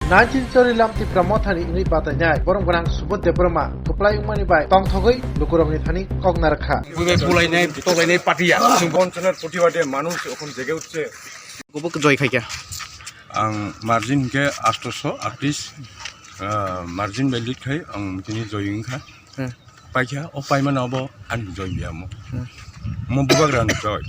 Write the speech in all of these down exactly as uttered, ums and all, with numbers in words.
Naiching chorilam Tipra Mothani wngwi batainai borok gwnang Subodh Debbarma kwplai wngmani bai tongthogwi lukurokni thani kok narwkha. Bwbai bulainai tolainai patiya. Bondhoner প্রতিবাদে মানুষ এখন জেগে উঠছে। Kubuk joi khaikha. Ang margin hwnkhe আটশো আটত্রিশ, ah, margin bai lead khai ang tini joi wngkha. Hmm. Paikha, o paimano abo ani joi biyamo. Hmm. Mo bubagrani joi.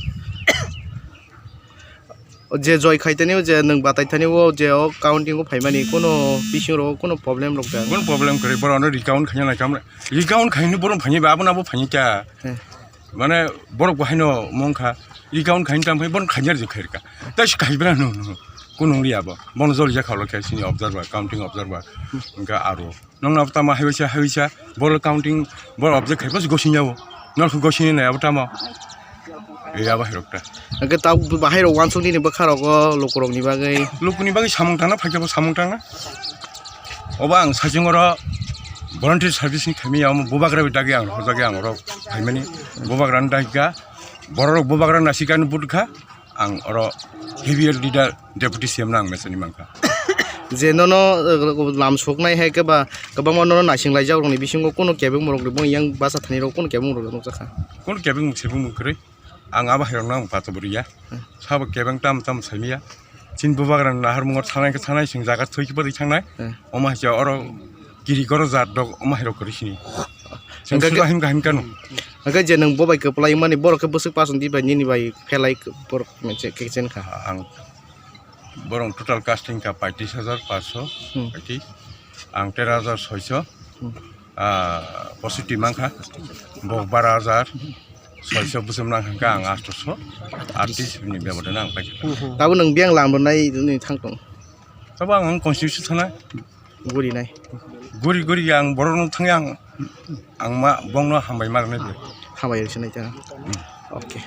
O je joi khaitani, o je nwng batai thani, o je o counting o phaimani, kono bising rok kono problem rok da? Kono problem kwrwi, borok no recount khaina nai kam, recount khaini borok phaini ba, abono abo phaini kya? Hmm. Mane borok bo haino mongkha, recount khaini tam phai borok khaini rwjak khairka. Tai si khaibra no, no. Kono wngya bo. Bono joli jakha lo khe sini observer, counting observer. Hwnkha aro. Nokno tamo haiwisa, haiwisa, boro counting, boro object khai, bos gosini abo. Nokho gosini nai abo tamo. Ei abo hairok ta. Hwnkhe ta bahai rok wansuk nini bwkha rogo lukurokni bagwi. Lukuni bagwi samung tangna, phaikhe bo samung tangna. Obo ang sachung oro volunteer service ni khaimani, amo bubagra bai dagi ang, hojagwi ang oro phaimani. Bubagra ni dagi kha, borok bubagra nasikani but kha. Ang oro heavy leader deputy C M no ang mechani mankha. Je nono, eh, lam soknai hai khe ba kwbangma nono naising laijak rokni bisingo kono kebeng borok ni bong yang basa thani rok kono kebeng borok nukjakha. Kono kebeng sebeng kwrwi. Ang abo hai rokno ang pato bwrwi ya. Hmm. Sabo kebeng tam tam saimaya. Chini bubagra naharmungo thanai khe thanai sing jaga thwi khe bwrwi thangnai. Hmm. Omo hai khe oro kiri goro jat dok omo hai rok kwrwi sini. Sing Hwnkhe suda himkha himkha no. Hwnkhe je nwng bo bai kwplai mani borok khe bwswk pason di bai nini bai phelai borok mochai khe chen kha. Ang borok total casting kha paitis hajar paso Hmm. paitis. Ang tero hajar soiso. Hmm. Ah, positive mankha. Bo baro hajar soiso bwswk nang kha ang astoso. Artist ni bebodano ang paikha. Tabo nwng biyang lam rwnai ni thang tong. Tabo ang constitution sana. Guri nai. Guri guri ang borok no thang yang ang ma bong no hambai mar nai. Hambai rwchwnai ta. Okay.